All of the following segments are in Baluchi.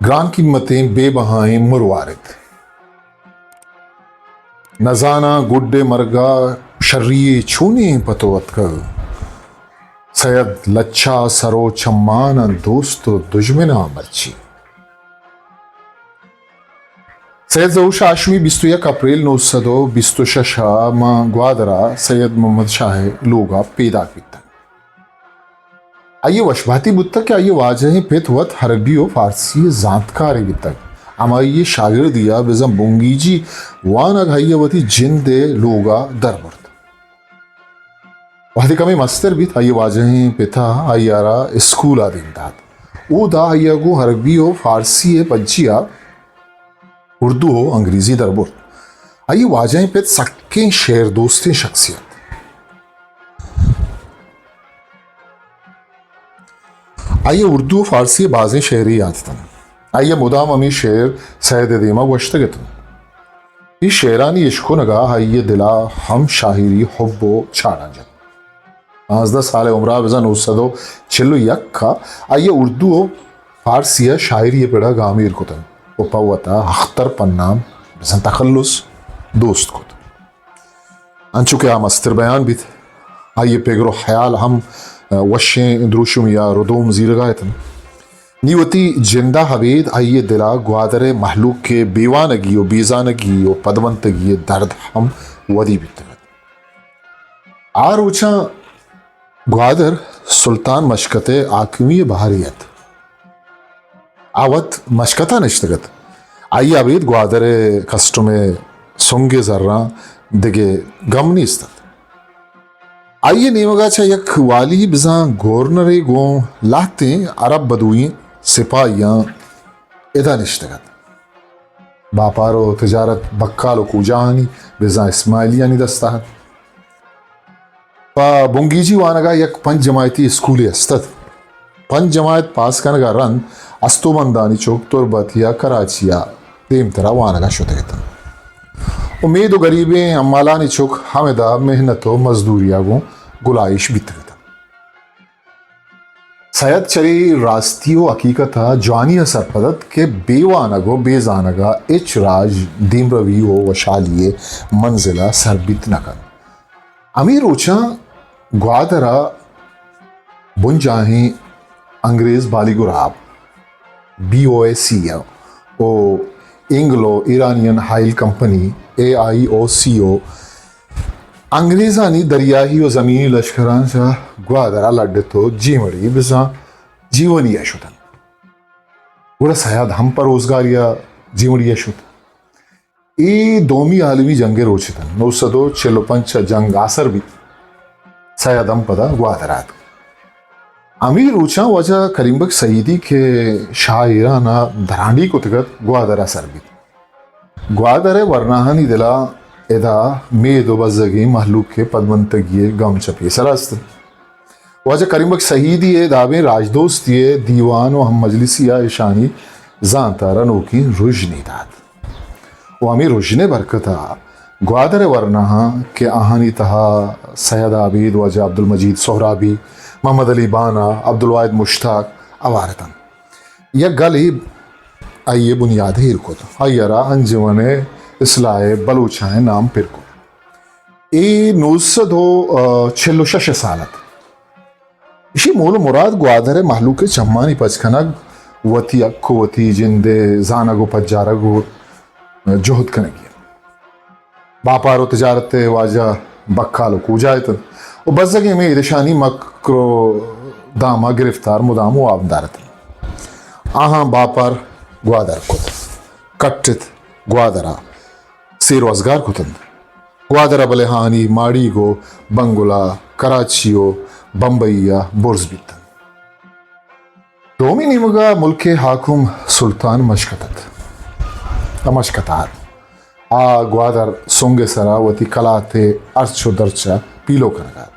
گران قیمتیں بے بہائیں مروارد۔ نزاناں گڈ ءِ مرگ ءَ شری یے چونیں پہ تو اتکگ۔ سید لچہ سر ءُ چماناں دوست ءُ دژمناں مرچی۔ سید ظہور شاہ ہاشمی، بیست ءُ یک اپریل نو سد ءُ بیست ءُ شش ءَ ماں گوادر ءَ سید محمد شاہ ءِ لوگ ءَ پیداک بیتگ۔ آئی ءِ وشبہتی بوتگ کہ آئی ءِ واجہیں پت وت عربی ءُ فارسی ءِ زانتکارے بیتگ۔ ہمائی ءِ شاگردی ءَ بزاں بنگیجی وانگ آئی ءَ وتی جند ءِ لوگ ءَ در برت۔ وہدے کمے مستر بیت، آئی ءِ واجہیں پت ءَ آئی ءَ را اسکول ءَ دیم دات۔ اودا آئی ءَ گوں عربی ءُ فارسی ءِ پجی ءَ اردو ءُ انگریزی در برت۔ آئی ءِ واجہیں پت سکیں شعر دوستیں شخصیت۔ آئی ءَ اردو ءُ فارسی ءِ بازیں شعرے یات اتنت۔ آئی ءَ مدام ہمے شعر سید ءِ دیما گوشتگ اتنت۔ اے شعرانی اشکنگ ءَ آئی ءِ دل ءَ ہم شاعری حب ءُ چاڑاں جت۔ پانزدہ سال ءِ عمر ءَ بزاں نو سد ءُ چل ءُ یک ءَ آئی ءَ اردو ءُ فارسی ءَ شاعری ءِ پڑ ءَ گامے ایر کتنت ءُ پہ وت ءَ اختر پنام بزاں تخلص دوست کت۔ انچو کہ آ مستر بیان بیت، آئی ءِ پگر ءُ حیال ہم، ءَ، وشیں دروشمے ءَ ردوم زیرگ ءَ اتنت۔ نی وتی جند ءَ ابید آئی ءِ دل ءَ گوادر ءِ مہلوک ءِ بے وانگی ءُ بے زانگی ءُ پدمنتگی ءِ درد ہم ودی بیتگ ات۔ آ روچاں گوادر سلطان مشکت ءِ حاکمی ءِ بہرے ات۔ آ وت مشکت ءَ نشتگ ات۔ آئی ءَ ابید گوادر ءِ کسٹم ءِ سنگ ءِ زراں دگہ گم نیست ات۔ آئی ءِ نیمگ ءَ چہ یک والی بزاں گورنرے گوں لہتیں عرب بدوئیں سپاہیاں ادا نشتگ ات۔ باپار ءُ تجارت بکال ءُ کوجاہانی بزاں اسماعیلیانی دست ءَ ات۔ پہ بنگیجی وانگ ءَ یک پنچ جماعتی اسکولے است ات۔ پنچ جماعت پاس کنگ ءَ رند استوبندانی چک تربت یا کراچی ءَ دیمتر ءَ وانگ ءَ شتگ اتنت۔ امید ءُ گریبیں حمالانی چک ہمدا محنت ءُ مزدوری ءَ گوں گلائیش بیتگ اتنت۔ سید چرے راستی ءُ حقیقت ءَ جوانی ءَ سرپد ات کہ بے وانگ ءُ بے زانگ ءَ ہچ راج دیمروی ءُ وشھالی ءِ منزل ءَ سر بیت نہ کنت۔ ہمے روچاں گوادر ءَ بنجاہیں انگریز بالی گراب، بی او سی ءَ، ءُ اینگلو ایرانین آئل کمپنی، اے آئی او سی او، انگریزانی دریائی ءُ زمینی لشکراں چہ گوادر ءَ لڈ ات ءُ جیمڑی بزاں جیونی ءَ شتنت۔ گڑا سید ہم پہ روزگاری ءَ جیونی ءَ شت۔ اے دومی عالمی جنگ ءِ روچ اتنت۔ نو سد ءُ چل ءُ پنچ ءَ جنگ آسر بیت۔ سید ہم پدا گوادر ءَ اتک۔ ہمے روچاں واجہ کریم بخش سعیدی کہ شاہ ایران ءَ درانڈیھ کتگ ات، گوادر ءَ سر بیت۔ گوادر ءِ ورناہانی دل ءَ ادا مید ءُ بزگیں مہلوک ءِ پدمنتگی ءِ گم چہ پیسر ءَ است ات۔ واجہ کریم بخش سعیدی ءِ دابیں راجدوستی ءِ دیوان ءُ ہم مجلسی ءَ ایشانی زانت ءَ را نوکیں رژنے دات۔ ءُ ہمے رژن ءِ برکت ءَ گوادر ءِ ورناہاں کہ آہانی تہا سید عابد، واجہ عبدالمجید سہرابی، محمد علی بانا، عبدالواحد مشتاق ہوار اتنت، یک گلے آئی ءِ بنیاد ایر کت۔ آئی ءَ را انجمن اصلاح بلوچاں ءِ نام پر کت۔ اے نو سد ءُ چل ءُ شش ءِ سال ات۔ ایشی مول ءُ مراد گوادر ءِ مہلوک ءِ چمانی پچ کنگ، وتی حق ءُ وتی جند ءِ زانگ ءُ پجارگ ءُ جہد کنگی ات۔ باپار ءُ تجارت ءِ واجہ بکال ءُ کوجا اتنت ءُ بزگیں مید اشانی مکر ءُ دام ءَ گرفتار مدام وابدار اتنت۔ آہاں باپار گوادر کت، کٹت گوادر ءَ سیر ءُ ازگار کتنت۔ گوادر ءَ بلے آہانی ماڑی گوں بنگلہ، کراچی ءُ بمبئی ءَ برز بیتنت۔ دومی نیمگ ءَ ملک ءِ حاکم سلطان مشکت ات۔ آ مشکت ءَ ات۔ آ گوادر سنگ ءِ سرا وتی کلات ءِ ارچ ءُ درچ ءَ پیلو کنگ ءَ ات۔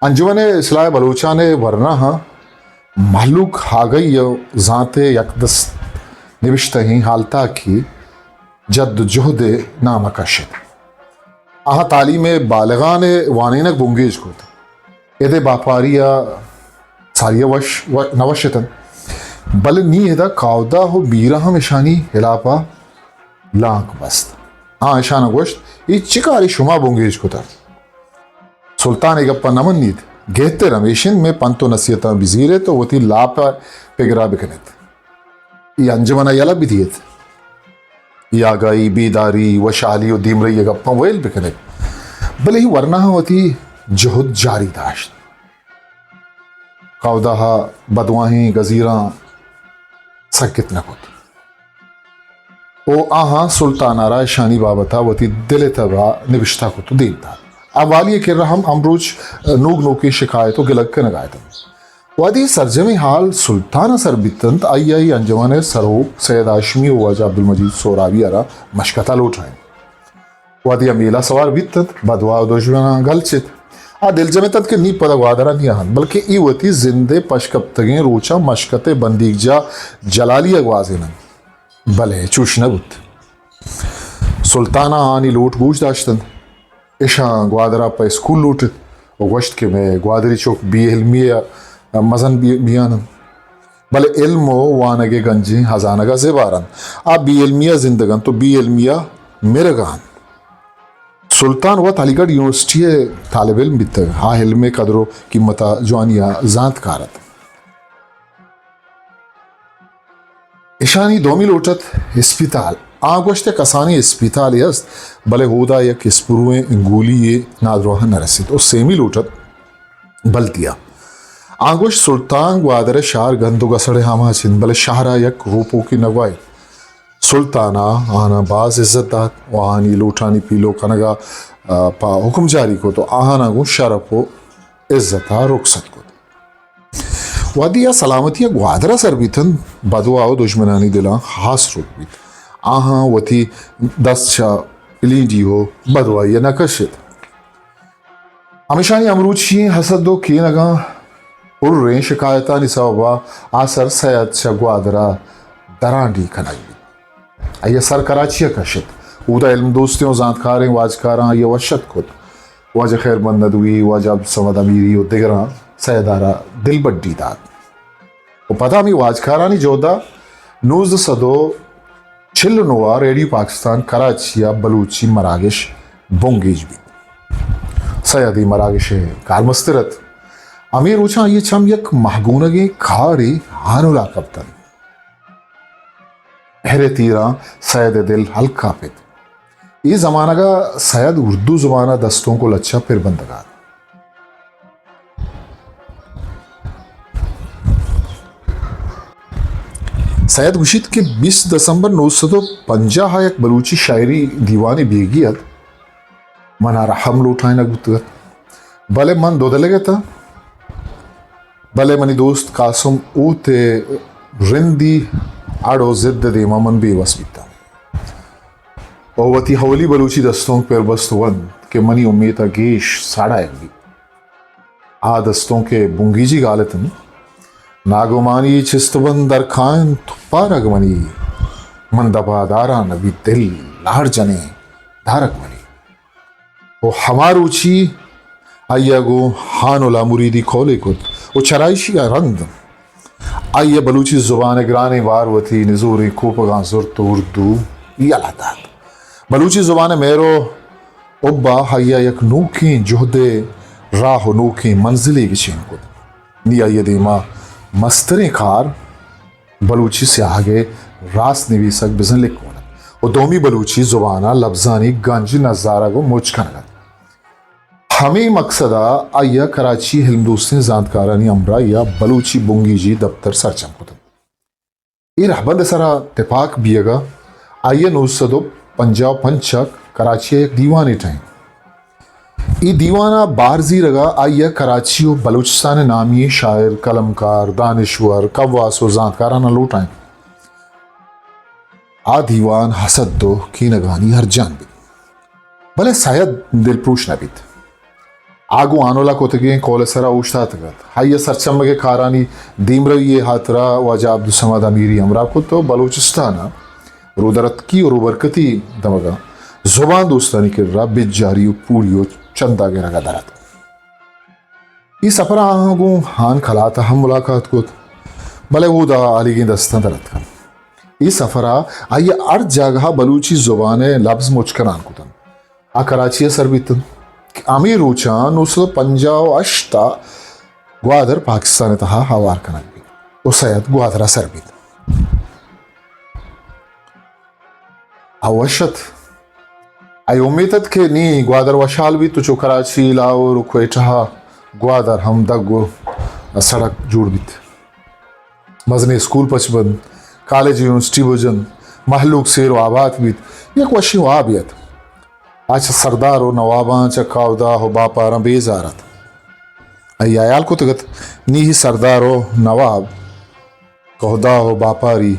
انجمن اصلاح بلوچان ءِ ورناہاں مہلوک آگہی ءُ زانت ءِ یک دست نبشتہیں ہالتاکی جد ءُ جہد ءِ نام ءَ کشت۔ آہاں تعلیم ءِ بالغان ءِ وانینگ بنگیج کت۔ اِد ءِ باپاری ءَ ساری ءَ وش، و-، نہ وش اتنت۔ بلے نی ادا کاودا و میرا ہم اشانی ہلاپا لانک بست۔ آ اشانا گوشت، اے چی کاری شما بنگیج کتا؟ سلطان اے گپا نہ منیت۔ گہتر ہمیش انت مئے پنت و نصیحتاں بزیریت و وتی لاپ ء پگرا بکنیت۔ اے انجمن ء یلہ بدیت۔ اے آگاہی، بیداری، وشحالی و دیمرئی ء گپاں ویل بکنیت۔ بلے اے ورناہاں وتی جہد جاری داشت۔ کاوداہ ء بدواہیں گزیراں سگت نہ کت۔ و آہاں سلطان ء را اشانی بابت ء وتی دل ء تب ء نبشتہ کت و دیم دات۔ ء والی ء کرا ہم ہمروچ نوک نوکیں شکایت و گلگ کنگ ء اتنت۔ وہدے سرجمیں ہال سلطان ء سر بیتنت، آئی ء اے انجمن ء سروک سید ہاشمی و واجہ عبدالمجید سہراوی ء را مشکت ء لوٹائینت۔ وہدے آ میلہ سوار بیتنت، بدواہ و دژمناں گل چت۔ آ دلجم اتنت کہ نی پدا گوادر ء نیاہنت، بلکیں اے وتی زند ء پشکپتگیں روچاں مشکت ء بندیگجاہ جلالی ء گوازیننت۔ بلے چوش نہ بوت۔ سلطان ء آہانی لوٹ گوش داشتنت۔ اشاں گوادر ء پہ اسکول لوٹت و گوشت کہ مئے گوادری چک بے علمی ء مزن بی-، بیان انت۔ بلے علم و وانگ ء گنجیں ہزانگ ء زبار انت۔ آ بے علمی ء زندگ انت و بے علمی ء مرگ ء انت۔ سلطان وت علی گڑھ یونیورسٹی ء طالب علم بیتگ۔ آ علم ء قدر و قیمت ء جوانی ء زانتکار ات۔ اشانی دومی لوٹ ات اسپیتال۔ آ گوشت، یک کسانیں اسپیتالے است، بلے اودا یک اسپرویں گولی یے نادراہ نہ رسیت۔ و سیمی لوٹ ات بلدیہ۔ آ گوشت، سلطان گوادر شہر گند و گسڑ آماچ انت، بلے شہر ء یک روپوکے نگواہیت۔ سلطان ء آناں باز عزت دات و آہانی لوٹانی پیلو کنگ ء پہ حکم جاری کت و آہاناں گوں شرپ و عزت ء رخصت کت۔ وہدے آ سلامتی ء گوادر ء سر بیت انت، بدواہ و دژمنانی دلاں ہاس روک بیت۔ آہاں وتی دست چہ پلینڈی و بدواہی ء نہ کشت۔ ہمیشانی ہمروچی حسد و کینگاں پریں شکایتانی سوب ء آ سر سید چہ گوادر ء درانڈی کنگ بیت۔ آئی ء سر کراچی ء کشت۔ اودا علم دوستیں و زانتکاریں واجکاراں آئی ء وش اتک کت۔ واجہ خیر محمد ندوی، واجہ عبدالصمد امیری و دگراں سید ء را دلبڈی دات۔ و پدا ہمے واجکارانی جہد ء نوزدہ سد و چل و نو ء ریڈیو پاکستان کراچی ء بلوچی مراگش بنگیج بیت۔ سید اے مراگش ء کارمستر ات۔ ہمے روچاں آئی ء چم یک مہگونگیں کارے ہانل ء کپت انت۔ ہر ء تیراں سید ء دل ہلک کاپت۔ اے زمانگ ء سید اردو زبان ء دستونک و لچہ پر بندگ ء ات۔ سید گوشیت کہ بیست دسمبر نو سد و پنجاہ ء یک بلوچی شاعری دیوانے بیگی ات، من آرا ہم لوٹائینگ بوتگ ات، بلے من دودلگ اتاں۔ بلے منی دوست قاسم اوت ء رندی اڑ و ضد ء دیما من بے وس بیتاں و وتی اولی بلوچی دستونک پر بست ونت کہ منی امیت ء گیش ساڑایگ بیت۔ آ دستونک ء بنگیجی گالت انت، ناگمانی چست بند در کاینت پارگ منی، من دپا داراں نبی دل لاڑ جنیں دارگ منی۔ و ہما روچی آئی ء گوں ہان و لامریدی کولے کت و چرایشی ء رند آئی ء بلوچی زبان ء گرانیں بار وتی نزوریں کوپگاں زرت و اردو یلہ دات۔ بلوچی زبان ء مہر و حب ء آئی ء یک نوکیں جہد ء راہ و نوکیں منزلے گچین کت۔ نی آئی ء دیما مستریں کار بلوچی سیاہگ ء راست نویسگ بزاں لکھونگ ات و دومی بلوچی زبان ء لبزانی گنج نزارگ و مچ کنگ ات۔ ہمے مقصد ء آئی ء کراچی ء علم دوستیں زانتکارانی ہمراہی ء بلوچی بنگیجی دپتر سرجم کتگ۔ اے رہبند ء سرا تپاک بیگ ء آئی ء نو سد و پنجاہ و پنچ ء کراچی ء یک دیوانے ٹہینت۔ اے دیوان ء بار زیرگ ء آئی ء کراچی و بلوچستان ء نامی ئیں شاعر، قلمکار، دانشور، کواس و زانتکاراناں لوٹائینت۔ آ دیوان حسد و کینگانی ہرجان بیت۔ بلے سید دلپروش نہ بیت۔ آ گوں آنولا کتگیں کول ء سرا اوشتاتگ ات۔ آئی ء سرچمگ ء کارانی دیمروی ء ہاترا واجہ عبدالصمد امیری ہمراہ کت و بلوچستان ء رودرتکی و روبرکتی دمگاں زبان دوستانی کرا بجاری و پوڑی و چندہ گرگ ء در اتک۔ اے سفر ء آہاں گوں ہان کلات ء ہم ملاقات کت۔ بلے اودا آلیگیں دستاں در اتکن۔ اے سفر ءَ آئی ءَ ہر جاگہ ءَ بلوچی زبان ءِ لبز مچ کنان کتن۔ آ کراچی ءَ سر بیتن۔ ہمے روچاں نو سد ءُ پنجاہ ءُ ہشت ءَ گوادر پاکستان ءِ تہا ہوار کنگ بیت ءُ سید گوادر ءَ سر بیت۔ آ وش ات۔ آئی امیت ات کہ نی گوادر وشحال بیت ءُ چو کراچی، لاہور ءُ کوئٹہ ءَ گوادر ہم دگ ءُ سڑک جوڑ بیت۔ مزنیں اسکول پچ بنت، کالج یونیورسٹی بجنت، مہلوک سیر ءُ آبات بیت، یک وشیں وابے ات۔ آ چہ سردار ءُ نواباں، چہ کاودا ءُ باپاراں بیزار ات۔ آئی ءَ ہیال کتگ ات، نی سردار ءُ نواب، کاودا ءُ باپاری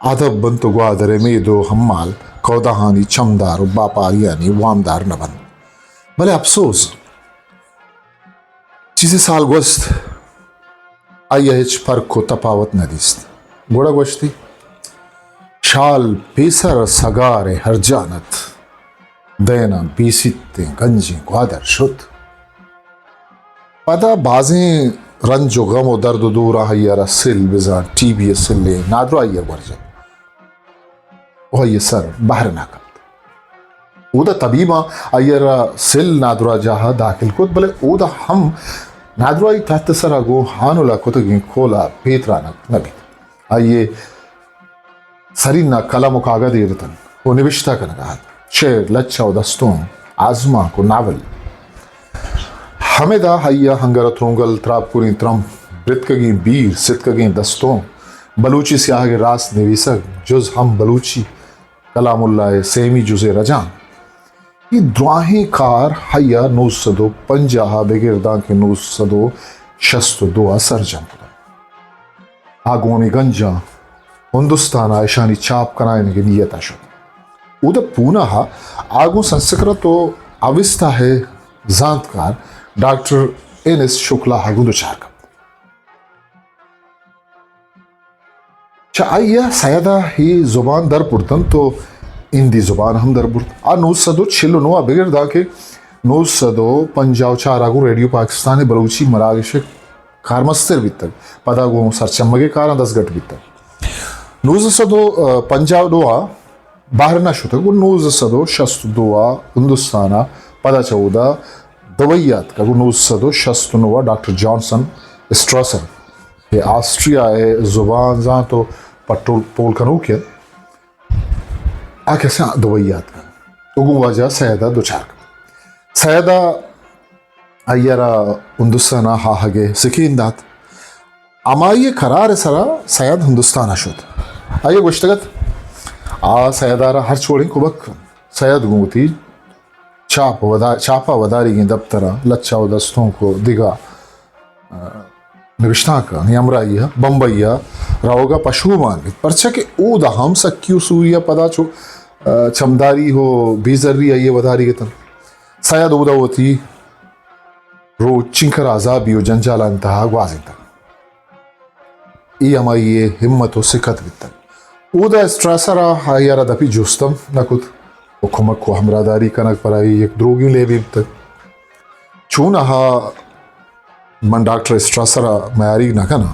ادب بنت ءُ گوادر ءِ مید ءُ ہمال کاوداہانی چمدار ءُ باپاریانی وامدار نہ بنت۔ بلے اپسوز، چیزے سال گوست، آئی ءَ ہچ پرک ءُ تپاوت نہ دیست۔ گڑا گوشتی، شال پیسر سگار ءِ ہرجان ات، دیناں بے سیتیں گنجیں گوادر شت۔ پدا بازیں رنج ءُ غم ءُ درد ءُ دوراں آئی ءَ را سل، بزاں ٹی بی ءِ سلے نادراہی ءَ گور جت ءُ آئی ءِ سر بہر نہ کپت۔ اودا طبیباں آئی ءَ را سل نادراہ جاہ ءَ داخل کت، بلے اودا ہم نادراہی تحت ءِ سرا گوں ہانل ءَ کتگیں کول ءَ پیترانگ نہ بیت۔ آئی ءِ سرین ءَ قلم ءُ کاگد ایر اتنت ءُ نبشتہ کنگ ءَ ات۔ شعر، لچہ ءُ دستونک، آزمانک ءُ ناول۔ ہمدا آئی ءَ ہنگر ءُ ترونگل، تراپکوریں ترمپ، برتکگیں بیر، ستکگیں دستونک، بلوچی سیاہگ ءِ راست نویسگ، جز ہم بلوچی، کلام اللہ ءِ سیمی جز ءِ رجانک، اے دراہیں کار آئی ءَ نو سد ءُ پنجاہ ءَ بگر دانکہ نو سد ءُ شست ءُ دو ءَ سرجم کتگ۔ آ گوں ہمے گنجاں ہندوستان ءَ اشانی چاپ کنائینگ ءِ نیت ءَ شت۔ اود ءَ پونہ ءَ آ گوں سنسکرت ءُ اوستا ءِ زانتکار ڈاکٹر این ایس شکلا ءَ گوں دچار کپت۔ چہ آئی ءَ سید ءَ اے زبان در برت انت ءُ ہندی زبان ہم در برت۔ آ نو سد ءُ چل ءُ نو ءَ بگر دانکہ نو سد ءُ پنجاہ ءُ چار ءَ گوں ریڈیو پاکستان ءِ بلوچی مراگش ءِ کارمستر بیتگ، پدا گوں سرچمگ ءِ کاراں دزگٹ بیتگ۔ نوزدہ سد ءُ پنجاہ ءُ دو ءَ بہر نہ شتگ ءُ نوزدہ سد ءُ شست ءُ دو ءَ ہندوستان ءَ پدا چہ اودا دبئی ءَ اتکگ ءُ نوزدہ سد ءُ شست ءُ نو ءَ ڈاکٹر جانسن اسٹراسر کہ آسٹریا ءِ زبان زانت ءُ پٹول پول کنوکے ات، آ کسے دبئی ءَ اتکگ ءُ گوں واجہ سید ءَ دچار کپت۔ سید ءَ آئی ءَ را ہندوستان ءَ آہگ ءِ سکین دات۔ ہمائی ءِ قرار ءِ سرا سید ہندوستان ءَ شت۔ آئی ءَ گوشتگ ات، آ سید ءَ را ہرچ وڑیں کمک کنت۔ سید گوں وتی چاپ ءُ ودا-، چاپ ءَ وداریگیں دپتراں، لچہ ءُ دستونک ءُ دگہ، آ، نبشتانکانی ہمراہی ءَ بمبئی ءَ روگ ءَ پشومان بیت، پرچا کہ اودا ہم سکی ءُ سوری ءَ پدا چو، آ، چمداری ءُ بے زری آئی ءَ وداریگ اتنت۔ سید اودا وتی روچ چنکر عذابی ءُ جنجالانی تہا گوازینتگ۔ اے ہمائی ءِ ہمت ءُ سکت بیتگ۔ اودا اسٹراسر ءَ آئی ءَ را دپی جست ہم نہ کت ءُ کمک ءُ ہمراہداری کنگ پر آئی یک دروگیں لیبے بیتگ۔ چوناہا من ڈاکٹر اسٹراسر ءَ میاریگ نہ کناں،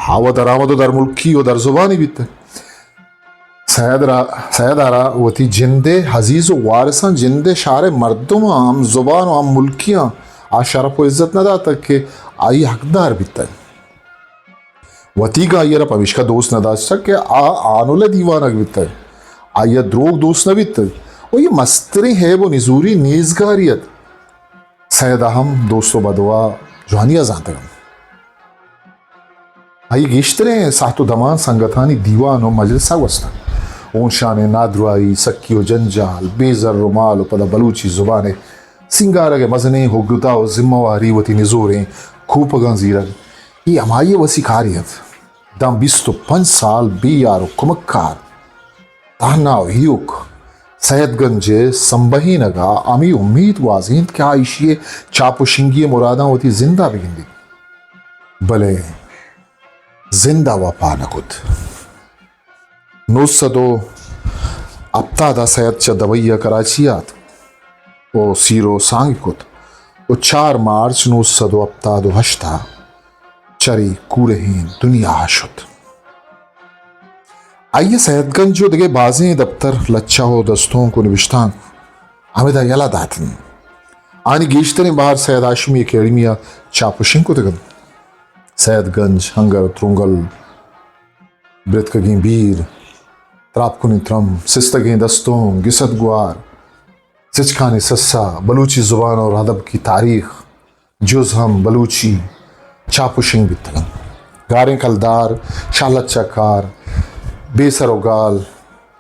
آ وَ درآمد ءُ درملکی ءُ درزبانی بیتگ۔ سید را، سید ءَ را وتی جند ءِ عزیز ءُ وارثاں، جند ءِ شار ءِ مردماں، ہم زبان ءُ ہم ملکیاں آ شرپ ءُ عزت نہ داتگ کہ آئی حقدار بیتگ۔ وتیگ آئی ءَ را پمیشکا دوست نہ داشتگ کہ آ آنل ءِ دیوانگ بیتگ، آئی ءَ دروگ دوست نہ بیتگ ءُ اے مستریں عیب ءُ نزوری نیزگاری ات۔ سید ءَ ہم دوست ءُ بدواہ جوانی ءَ زانتگ انت۔ آئی ءِ گیشتریں ساعت ءُ دمان سنگتانی دیوان ءُ مجلس ءَ گوستگ۔ ہون شان ءِ نادراہی، سکی ءُ جنجال، بے زر ءُ مال ءُ پدا بلوچی زبان ءِ سینگارگ ءِ مزنیں اگدہ ءُ ذمہ واری وتی نزوریں کوپگاں زیرگ، اے ہمائی ءِ وسی کارے ات۔ داں بیست ءُ پنچ سال بے یار ءُ کمکار، تہنا ءُ ایوک سید گنج ءِ سمبہینگ ءَ ہمے امیت گوازینت کہ آ ایشی ءِ چاپ ءُ شنگی ءِ مراداں وتی زند ءَ بگندیت، بلے زند ءَ وپا نہ کت۔ نو سد ءُ ہپتاد ءَ سید چہ دبئی ءَ کراچی ءَ اتک ءُ سیر ءُ سانگ کت ءُ چار مارچ نو سد ءُ ہپتاد ءُ ہشت ءَ چرے کورہیں دنیا ءَ شت۔ آئی ءَ سید گنج ءُ دگہ بازیں دپتر، لچہ ءُ دستونک ءُ نبشتانک ہمدا یلہ دات انت۔ آنی گیشتریں بہر سید ہاشمی اکیڈمی ءَ چاپ ءُ شنگ کتگ انت۔ سید گنج، ہنگر ءُ ترونگل، برتکگیں بیر، تراپکنیں ترمب، سستگیں دستونک، گسد گوار، سچکانی سسا، بلوچی زبان اور ادب کی تاریخ، جز ہم بلوچی، چاپ ءُ شنگ بیتگ انت۔ گاریں کلدار، شاہ لچہ کار، بے سر ءُ گال،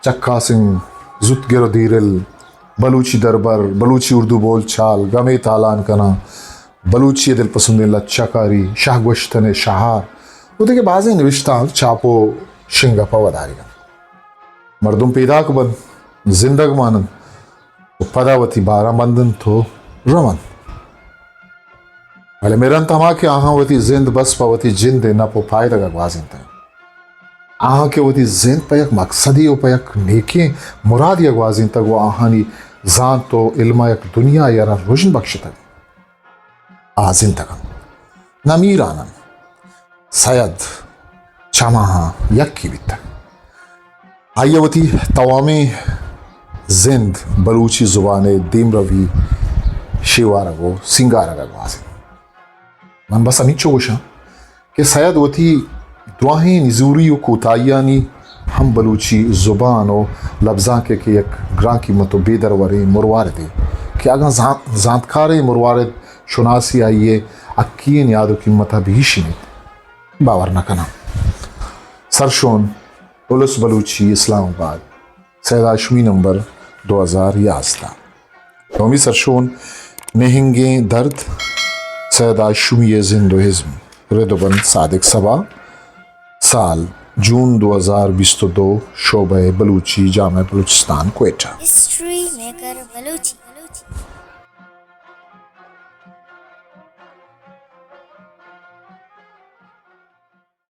چکاسیں زوت گر ءُ دیرل، بلوچی دربر، بلوچی اردو بول چال، گمے تالان کناں، بلوچی ءِ دلپسندیں لچہ کاری، شاہ گوشتن ءِ شہار ءُ دگہ بازیں نبشتانک چاپ ءُ شنگ ءَ پہ وداریگ انت۔ مردم پیداک بنت، زندگ مان انت ءُ پدا وتی باراں بند انت ءُ رو انت۔ بلے مر انت ہما کہ آہاں وتی زند بس پہ وتی جند ءِ نپ ءُ پائدگ ءَ گوازینتگ۔ آہاں کہ وتی زند پہ یک مقصدے ءُ پہ یک نیکیں مرادے ءَ گوازینتگ ءُ آہانی زانت ءُ علم ءَ یک دنیاے ءَ را رژن بخشتگ، آ زندگ انت، نمیران انت۔ سید چماہاں یکے بیتگ۔ آئی ءَ وتی توامیں زند بلوچی زبان ءِ دیمروی، شیوارگ ءُ سینگارگ ءَ گوازینت۔ من بس ہمینچو گوشاں کہ سید وتی دراہیں نزوری ءُ کوتاہیانی ہم بلوچی زبان ءُ لبزانک ءِ کہ یک گران قیمت ءُ بے دروریں مرواردے کہ اگاں زان-، زانتکاریں مروارد شناسی آئی ءِ حقی ئیں نیاد ءُ قیمت ءَ بہ ایشینیت، باور نہ کناں۔ سرشون، الس بلوچی، اسلام آباد، سید ہاشمی نمبر دو ہزار یازدہ۔ دومی سرشون، نہنگیں درد، سید ہاشمی ءِ زند ءُ ازم، رد ءُ بند صادق صبا، سال جون دو ہزار بیست ءُ دو، شعبہ بلوچی، جامعہ بلوچستان کوئٹہ۔ History maker Balochi.